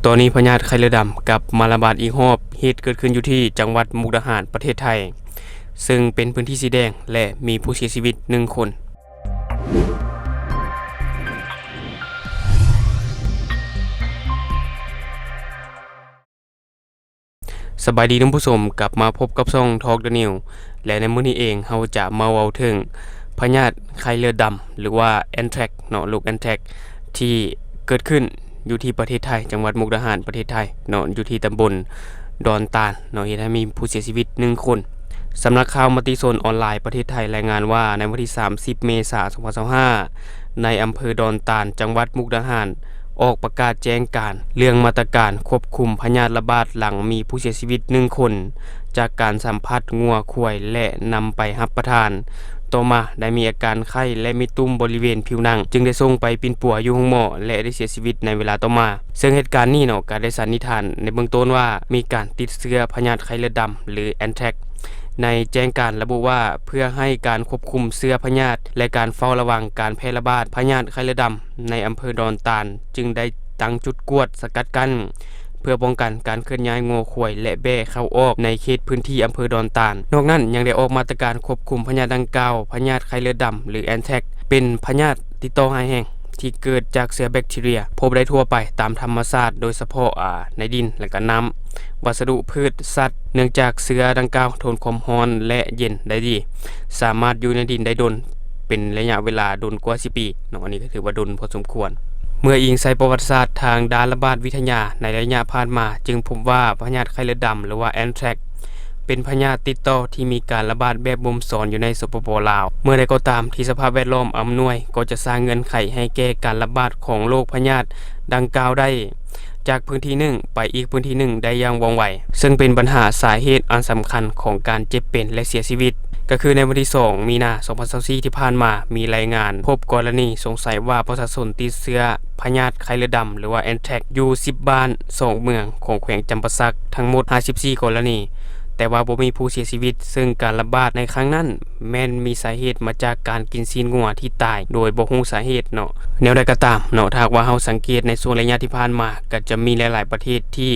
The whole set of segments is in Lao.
ຕອນນີ້ພະຍາດໄຂ້ເລືອດດຳກັບມາລະບາດອີກຮອບ, ເຫດເກີດຂຶ້ນຢູ່ທີ່ຈັງຫວັດມຸກດາຫານ ປະເທດໄທ, ເຊິ່ງເປັນພື້ນທີ່ສີແດງ ແລະ ມີຜູ້ເສຍຊີວິດໜຶ່ງຄົນ. ສະບາຍດີທ່ານຜູ້ຊົມ, ກັບມາພົບກັບຊ່ອງ Talk the News ແລະ ໃນມື້ນີ້ເອງເຮົາຈະມາເວົ້າເຖິງພະຍາດໄຂ້ເລືອດດຳ ຫຼືວ່າ Anthrax ເນາະ, ໂລກ Anthrax ທີ່ເກີດຂຶ້ນຢູ່ທີ່ປະເທດໄທ, ຈັງຫວັດມຸກດາຫານ ປະເທດໄທເນາະ, ຢູ່ທີ່ຕຳບົນດອນຕານເນາະ, ເຮັດໃຫ້ມີຜູ້ເສຍຊີວິດໜຶ່ງຄົນ. ສຳນັກຂ່າວມະຕິຊົນອອນລາຍປະເທດໄທລາຍງານວ່າ ໃນວັນທີສາມສິບ ເມສາ ສອງພັນຊາວຫ້າ ໃນອຳເພີດອນຕານ ຈັງຫວັດມຸກດາຫານ ອອກປະກາດແຈ້ງການເລື່ອງມາດຕະການຄວບຄຸມພະຍາດລະບາດ ຫຼັງມີຜູ້ເສຍຊີວິດໜຶ່ງຄົນ ຈາກການສຳຜັດງົວຄວາຍ ແລະ ນຳໄປຮັບປະທານ. ຕໍ່ມາໄດ້ມີອາການໄຂ້ ແລະ ມີຕຸ່ມບໍລິເວນຜິວໜັງ, ຈຶ່ງໄດ້ສົ່ງໄປປິ່ນປົວຢູ່ໂຮງໝໍ ແລະ ໄດ້ເສຍຊີວິດໃນເວລາຕໍ່ມາ. ເຊິ່ງເຫດການນີ້ເນາະ ກໍໄດ້ສັນນິຖານໃນເບື້ອງຕົ້ນວ່າ ມີການຕິດເຊື້ອພະຍາດໄຂ້ເລືອດດຳ ຫຼື Anthrax. ໃນແຈ້ງການລະບຸວ່າ ເພື່ອໃຫ້ການຄວບຄຸມເຊື້ອພະຍາດ ແລະ ການເຝົ້າລະວັງການແຜ່ລະບາດພະຍາດໄຂ້ເລືອດດຳ ໃນອຳເພີດອນຕານ ຈຶ່ງໄດ້ຕັ້ງຈຸດກວດສະກັດກັ້ນ ເພື່ອປ້ອງກັນການເຄື່ອນຍ້າຍງົວຄວາຍ ແລະ ແບ້ເຂົ້າອອກໃນເຂດພື້ນທີ່ອຳເພີດອນຕານ. ນອກນັ້ນຍັງໄດ້ອອກມາດຕະການຄວບຄຸມພະຍາດດັ່ງກ່າວ, ພະຍາດໄຂ້ເລືອດດຳ ຫຼື Anthrax ເປັນພະຍາດຕິດຕໍ່ຮ້າຍແຮງ ທີ່ເກີດຈາກເຊື້ອແບັກທີເຣຍ ພົບໄດ້ທົ່ວໄປຕາມທຳມະຊາດ, ໂດຍສະເພາະ ອາ ໃນດິນ ແລະ ກະນ້ຳ, ວັດສະດຸພືດ, ສັດ, ເນື່ອງຈາກເຊື້ອດັ່ງກ່າວທົນຄວາມຮ້ອນ ແລະ ເຢັນໄດ້ດີ, ສາມາດຢູ່ໃນດິນໄດ້ດົນ ເປັນໄລຍະເວລາດົນກວ່າສິບປີເນາະ, ອັນນີ້ກໍຖືວ່າດົນພໍສົມຄວນ. ເມື່ອອີງໃສ່ປະຫວັດສາດທາງດ້ານລະບາດວິທະຍາໃນໄລຍະຜ່ານມາ, ຈຶ່ງພົບວ່າພະຍາດໄຂ້ເລືອດດຳ ຫຼືວ່າ Anthrax ເປັນພະຍາດຕິດຕໍ່ທີ່ມີການລະບາດແບບບົ່ມຊອນຢູ່ໃນ ສປປ ລາວ. ເມື່ອໃດກໍຕາມທີ່ສະພາບແວດລ້ອມອຳນວຍ, ກໍຈະສ້າງເງື່ອນໄຂໃຫ້ແກ່ການລະບາດຂອງໂລກພະຍາດດັ່ງກ່າວໄດ້ ຈາກພື້ນທີ່ໜຶ່ງໄປອີກພື້ນທີ່ໜຶ່ງໄດ້ຢ່າງວ່ອງໄວ, ເຊິ່ງເປັນບັນຫາສາເຫດອັນສຳຄັນຂອງການເຈັບເປັນ ແລະ ເສຍຊີວິດ. ກໍຄືໃນວັນທີສອງ ມີນາ ສອງພັນຊາວສີ່ ທີ່ຜ່ານມາ, ມີລາຍງານພົບກໍລະນີສົງໄສວ່າປະຊາຊົນຕິດເຊື້ອພະຍາດໄຂ້ເລືອດດຳ ຫຼືວ່າ Anthrax ຢູ່ສິບບ້ານ ສອງເມືອງຂອງແຂວງຈຳປາສັກ ທັງໝົດ ຫ້າສິບສີ່ ກໍລະນີ, ແຕ່ວ່າບໍ່ມີຜູ້ເສຍຊີວິດ, ເຊິ່ງການລະບາດໃນຄັ້ງນັ້ນ ແມ່ນມີສາເຫດມາຈາກການກິນຊີ້ນງົວທີ່ຕາຍໂດຍບໍ່ຮູ້ສາເຫດເນາະ. ແນວໃດກໍຕາມເນາະ, ຖ້າຫາກວ່າເຮົາສັງເກດໃນຊ່ວງໄລຍະທີ່ຜ່ານມາ, ກໍຈະມີຫຼາຍໆປະເທດທີ່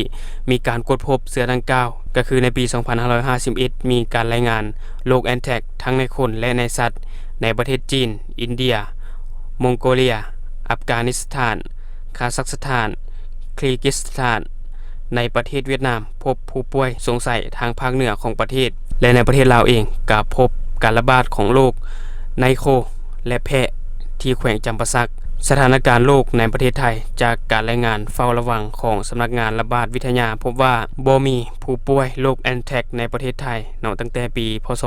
ມີການກວດພົບເຊື້ອດັ່ງກ່າວ, ກໍຄືໃນປີສອງພັນຫ້າຮ້ອຍຫ້າສິບເອັດ ມີການລາຍງານໂລກ Anthrax ທັງໃນຄົນ ແລະ ໃນສັດ ໃນປະເທດຈີນ, ອິນເດຍ, ມົງໂກເລຍ, ອັຟການິສຖານ, ຄາຊັກສະຖານ, ຄີຣິກິສຖານ, ໃນປະເທດຫວຽດນາມ ພົບຜູ້ປ່ວຍສົງໄສທາງພາກເໜືອຂອງປະເທດ ແລະ ໃນປະເທດລາວເອງກໍພົບການລະບາດຂອງໂລກໄນໂຄ ແລະ ແພະ ທີ່ແຂວງຈຳປາສັກ. ສະຖານະການໂລກໃນປະເທດໄທ, ຈາກການລາຍງານເຝົ້າລະວັງຂອງສຳນັກງານລະບາດວິທະຍາ ພົບວ່າບໍ່ມີຜູ້ປ່ວຍໂລກ Anthrax ໃນປະເທດໄທເນາະ, ຕັ້ງແຕ່ປີ ພ.ສ.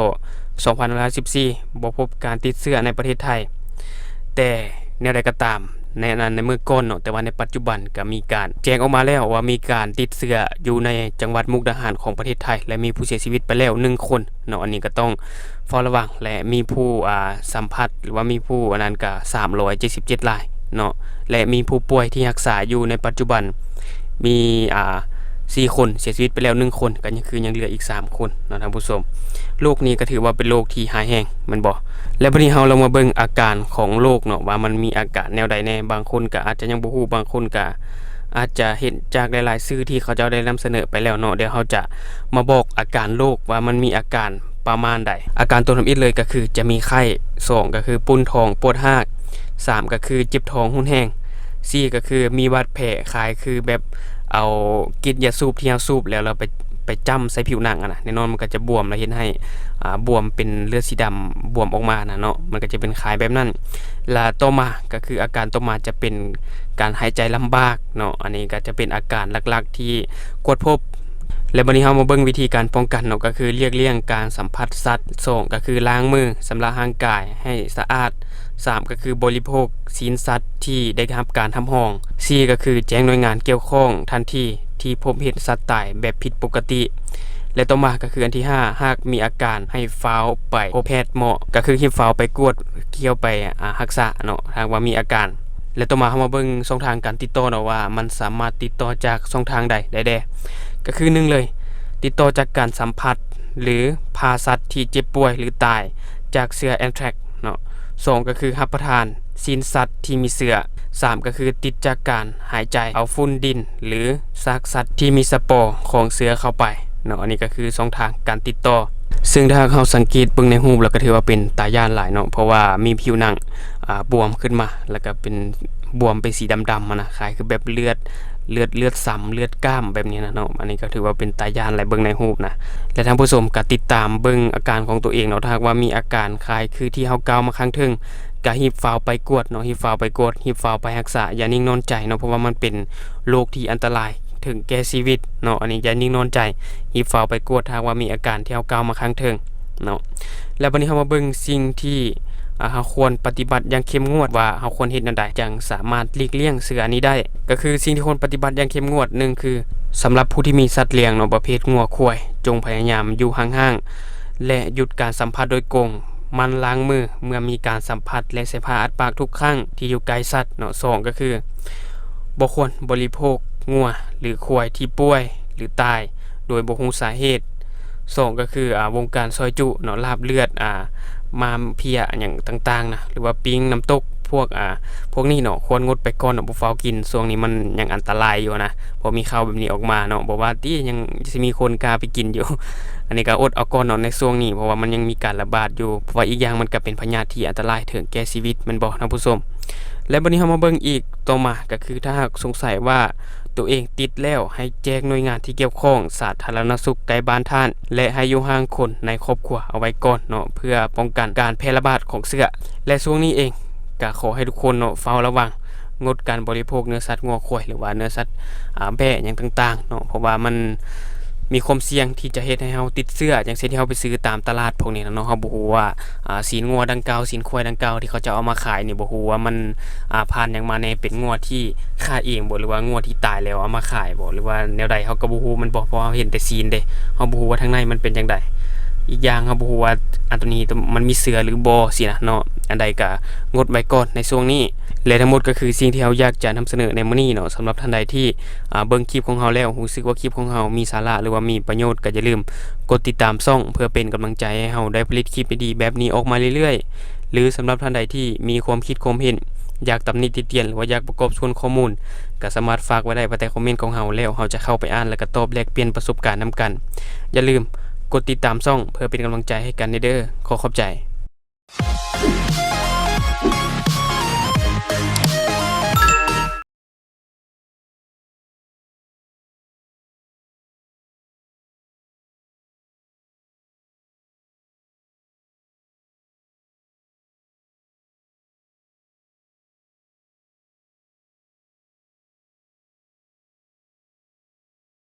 ສອງພັນຫ້າຮ້ອຍສິບສີ່ ບໍ່ພົບການຕິດເຊື້ອໃນປະເທດໄທ. ແຕ່ແນວໃດກໍຕາມ, ໃນອັນນັ້ນໃນເມື່ອກ່ອນເນາະ, ແຕ່ວ່າໃນປັດຈຸບັນກໍມີການແຈ້ງອອກມາແລ້ວວ່າມີການຕິດເຊື້ອຢູ່ໃນຈັງຫວັດມຸກດາຫານຂອງປະເທດໄທ ແລະ ມີຜູ້ເສຍຊີວິດໄປແລ້ວໜຶ່ງຄົນເນາະ. ອັນນີ້ກໍຕ້ອງເຝົ້າລະວັງ ແລະ ມີຜູ້ ອາ ສຳຜັດ ຫຼືວ່າມີຜູ້ອັນນັ້ນກໍສາມຮ້ອຍເຈັດສິບເຈັດລາຍເນາະ ແລະ ມີຜູ້ປ່ວຍທີ່ຮັກສາຢູ່ໃນປັດຈຸບັນມີ ອາ ສີ່ຄົນ, ເສຍຊີວິດໄປແລ້ວໜຶ່ງຄົນ, ກໍຍັງ ຄືຍັງເຫຼືອອີກສາມຄົນເນາະທ່ານຜູ້ຊົມ. ໂລກນີ້ກໍຖືວ່າເປັນໂລກທີ່ຮ້າຍແຮງແມ່ນບໍ່? ແລະ ບັດນີ້ເຮົາລອງມາເບິ່ງອາການຂອງໂລກເນາະ ວ່າມັນມີອາການແນວໃດແດ່. ບາງຄົນກໍອາດຈະຍັງບໍ່ຮູ້, ບາງຄົນກໍອາດຈະເຫັນຈາກຫຼາຍໆສື່ທີ່ເຂົາເຈົ້າໄດ້ນຳສະເໜີໄປແລ້ວເນາະ. ດຽວເຮົາຈະມາບອກອາການໂລກວ່າມັນມີອາການປະມານໃດ. ອາການຕົວທຳອິດເລີຍກໍຄືຈະມີໄຂ້, ສອງ ກໍຄືປຸ້ນທ້ອງປວດຮາກ, ສາມ ກໍຄືເຈັບທ້ອງຮຸນແຮງ, ສີ່ ກໍຄືມີບາດແຜຄ້າຍຄືແບບເອົາກລິດຢາສູບທີ່ເຮົາສູບແລ້ວ ແລ້ວໄປ ໄປຈ້ຳໃສ່ຜິວໜັງຫັ້ນນະ. ແນ່ນອນມັນກໍຈະບວມ ແລ້ວເຮັດໃຫ້ ອາ ບວມເປັນເລືອດສີດຳບວມອອກມານະເນາະ, ມັນກໍຈະເປັນຄ້າຍແບບນັ້ນ. ແລະ ຕໍ່ມາກໍຄືອາການຕໍ່ມາຈະເປັນການຫາຍໃຈລຳບາກເນາະ, ອັນນີ້ກໍຈະເປັນອາການຫຼັກໆທີ່ກວດພົບ. ແລະ ບັດນີ້ເຮົາມາເບິ່ງວິທີການປ້ອງກັນເນາະ, ກໍຄືຫຼີກລ້ຽງການສຳຜັດສັດ, ສອງ ກໍຄືລ້າງມື ຊຳລະຮ່າງກາຍໃຫ້ສະອາດ, ສາມ ກໍຄືບໍລິໂພກຊີ້ນສັດທີ່ໄດ້ຮັບການຮັບຮອງ, ສີ່ ກໍຄືແຈ້ງໜ່ວຍງານກ່ຽວຂ້ອງທັນທີທີ່ພົບເຫັນສັດຕາຍແບບຜິດປົກກະຕິ. ແລະ ຕໍ່ມາກໍຄືອັນທີຫ້າ, ຫາກມີອາການໃຫ້ຟ້າວໄປພົບແພດໝໍ, ກໍຄືຮີບຟ້າວໄປກວດ ກ່ຽວໄປ ອາ ຮັກສາເນາະ ຫາກວ່າມີອາການ. ແລະ ຕໍ່ມາເຮົາມາເບິ່ງຊ່ອງທາງການຕິດຕໍ່ເນາະ ວ່າມັນສາມາດຕິດຕໍ່ຈາກຊ່ອງທາງໃດໄດ້ແດ່. ກໍຄື ໜຶ່ງ ເລີຍ, ຕິດຕໍ່ຈາກການສຳຜັດ ຫຼື ຜ່າສັດທີ່ເຈັບປ່ວຍ ຫຼື ຕາຍຈາກເຊື້ອ Anthrax ເນາະ. ສອງ ກໍຄື ຮັບປະທານຊີ້ນສັດທີ່ມີເຊື້ອ. ສາມ ກໍຄືຕິດຈາກການຫາຍໃຈເອົາຝຸ່ນດິນ ຫຼື ຊາກສັດທີ່ມີສະປໍຂອງເຊື້ອເຂົ້າໄປເນາະ. ອັນນີ້ກໍຄືຊ່ອງທາງການຕິດຕໍ່. ຊຶ່ງຖ້າຫາກເຮົາສັງເກດເບິ່ງໃນຮູບ ແລ້ວກໍຖືວ່າເປັນຕາຢ້ານຫຼາຍເນາະ ເພາະວ່າມີຜິວໜັງ ອ່າ ບວມຂຶ້ນມາ ແລ້ວກໍເປັນ ບວມເປັນສີດຳໆຫັ້ນນະ ຄ້າຍຄືແບບເລືອດ ເລືອດ ເລືອດຊຳ ເລືອດກ້າມແບບນີ້ນະເນາະ. ອັນນີ້ກໍຖືວ່າເປັນຕາຢ້ານແຫຼະ ເບິ່ງໃນຮູບນະ. ແລະ ທ່ານຜູ້ຊົມກໍຕິດຕາມເບິ່ງອາການຂອງຕົວເອງເນາະ ຖ້າຫາກວ່າມີອາການຄ້າຍຄືທີ່ເຮົາກ່າວມາຂ້າງເທິງ ກໍຮີບຟ້າວໄປກວດເນາະ ຮີບຟ້າວໄປກວດ ຮີບຟ້າວໄປຮັກສາ ຢ່ານິ່ງນອນໃຈເນາະ ເພາະວ່າມັນເປັນໂລກທີ່ອັນຕະລາຍເຖິງແກ່ຊີວິດເນາະ. ອັນນີ້ຢ່ານິ່ງນອນໃຈ ຮີບຟ້າວໄປກວດ ຖ້າຫາກວ່າມີອາການທີ່ເຮົາກ່າວມາຂ້າງເທິງເນາະ. ແລ້ວບັດນີ້ເຮົາມາເບິ່ງສິ່ງທີ່ ອ່າ ເຮົາຄວນປະຕິບັດຢ່າງເຂັ້ມງວດວ່າເຮົາຄວນເຮັດແນວໃດຈັ່ງສາມາດຫຼີກລ່ຽງເຊື້ອນີ້ໄດ້. ກໍຄືສິ່ງທີ່ຄວນປະຕິບັດຢ່າງເຂັ້ມງວດ ໜຶ່ງ ຄື ສຳລັບຜູ້ທີ່ມີສັດລ້ຽງເນາະ ປະເພດງົວຄວາຍ ຈົ່ງພະຍາຍາມຢູ່ຫ່າງໆ ແລະ ຢຸດການສຳຜັດໂດຍກົງ, ໝັ່ນລ້າງມືເມື່ອມີການສຳຜັດ ແລະ ໃຊ້ຜ້າອັດປາກທຸກຄັ້ງທີ່ຢູ່ໃກ້ສັດເນາະ. ສອງ ກໍຄື ບໍ່ຄວນບໍລິໂພກງົວ ຫຼື ຄວາຍທີ່ປ່ວຍ ຫຼື ຕາຍໂດຍບໍ່ຮູ້ສາເຫດ. ສອງ ກໍຄື ອ່າ ວົງການຊອຍຈຸເນາະ ລາບເລືອດ ອ່າ ມ້າມເພຍ ຫຍັງຕ່າງໆນະ ຫຼືວ່າປີ້ງນ້ຳຕົກ ພວກ ອ່າ ພວກນີ້ເນາະ ຄວນງົດໄປກ່ອນເນາະ ບໍ່ຟ້າວກິນ. ຊ່ວງນີ້ມັນຍັງອັນຕະລາຍຢູ່ນະ ເພາະມີຂ່າວແບບນີ້ອອກມາເນາະ. ບໍ່ວ່າຕິ ຍັງຊິມີຄົນກ້າໄປກິນຢູ່. ອັນນີ້ກໍອົດເອົາກ່ອນເນາະໃນຊ່ວງນີ້ ເພາະວ່າມັນຍັງມີການລະບາດຢູ່ ເພາະວ່າອີກຢ່າງມັນກໍເປັນພະຍາດທີ່ອັນຕະລາຍເຖິງແກ່ຊີວິດ ແມ່ນບໍ່ ທ່ານຜູ້ຊົມ? ແລະ ບັດນີ້ເຮົາມາເບິ່ງອີກຕໍ່ມາ ກໍຄືຖ້າຫາກສົງໄສວ່າຕົວເອງຕິດແລ້ວ ໃຫ້ແຈ້ງໜ່ວຍງານທີ່ກ່ຽວຂ້ອງ ສາທາລະນະສຸກໃກ້ບ້ານທ່ານ ແລະ ໃຫ້ຢູ່ຫ່າງຄົນໃນຄອບຄົວເອົາໄວ້ກ່ອນເນາະ ເພື່ອປ້ອງກັນການແຜ່ລະບາດຂອງເຊື້ອ. ແລະ ຊ່ວງນີ້ເອງກໍຂໍໃຫ້ທຸກຄົນເນາະ ເຝົ້າລະວັງ ງົດການບໍລິໂພກເນື້ອສັດງົວຄວາຍ ຫຼືວ່າເນື້ອສັດ ອ່າ ແບ້ຫຍັງຕ່າງໆເນາະ ເພາະວ່າມັນ ມີຄວາມສ່ຽງທີ່ຈະເຮັດໃຫ້ເຮົາຕິດເຊື້ອ ຢ່າງເຊັ່ນທີ່ເຮົາໄປຊື້ຕາມຕະຫຼາດພວກນີ້ນະເນາະ ເຮົາບໍ່ຮູ້ວ່າ ອ່າ ຊີ້ນງົວດັ່ງກ່າວ ຊີ້ນຄວາຍດັ່ງກ່າວທີ່ເຂົາເຈົ້າເອົາມາຂາຍນີ້ ບໍ່ຮູ້ວ່າມັນ ອ່າ ຜ່ານຫຍັງມາແດ່ ເປັນງົວທີ່ຂ້າເອງບໍ ຫຼືວ່າງົວທີ່ຕາຍແລ້ວເອົາມາຂາຍບໍ ຫຼືວ່າແນວໃດ ເຮົາກໍບໍ່ຮູ້ແມ່ນບໍ່ ເພາະເຮົາເຫັນແຕ່ຊີ້ນເດ້ ເຮົາບໍ່ຮູ້ວ່າທາງໃນມັນເປັນຈັ່ງໃດ. ອີກຢ່າງເຮົາບໍ່ຮູ້ວ່າອັນໂຕນີ້ມັນມີເຊື້ອຫຼືບໍ່ຊີ້ນະເນາະ. ອັນໃດກໍງົດໄວ້ກ່ອນໃນຊ່ວງນີ້ ແລະ ທັງໝົດກໍຄືສິ່ງທີ່ເຮົາຢາກຈະນຳສະເໜີໃນມື້ນີ້ເນາະ. ສຳລັບທ່ານໃດທີ່ ອ່າ ເບິ່ງຄລິບຂອງເຮົາແລ້ວ ຮູ້ສຶກວ່າຄລິບຂອງເຮົາມີສາລະ ຫຼືວ່າມີປະໂຫຍດ ກໍຢ່າລືມກົດຕິດຕາມຊ່ອງ ເພື່ອເປັນກຳລັງໃຈໃຫ້ເຮົາໄດ້ຜະລິດຄລິບດີໆແບບນີ້ອອກມາເລື້ອຍໆ. ຫຼື ສຳລັບທ່ານໃດທີ່ມີຄວາມຄິດຄວາມເຫັນ ຢາກຕຳໜິຕິຕຽນ ຫຼືວ່າຢາກປະກອບສ່ວນຂໍ້ມູນ ກໍສາມາດຝາກໄວ້ໄດ້ພາຍໃຕ້ຄອມເມັນຂອງເຮົາ ແລ້ວເຮົາຈະເຂົ້າໄປອ່ານ ແລະ ກໍຕອບແລກປ່ຽນປະສົບການນຳກັນ. ຢ່າລືມກົດຕິດຕາມຊ່ອງ ເພື່ອເປັນກຳລັງໃຈໃຫ້ກັນເດີ້. ຂໍຂອບໃຈ.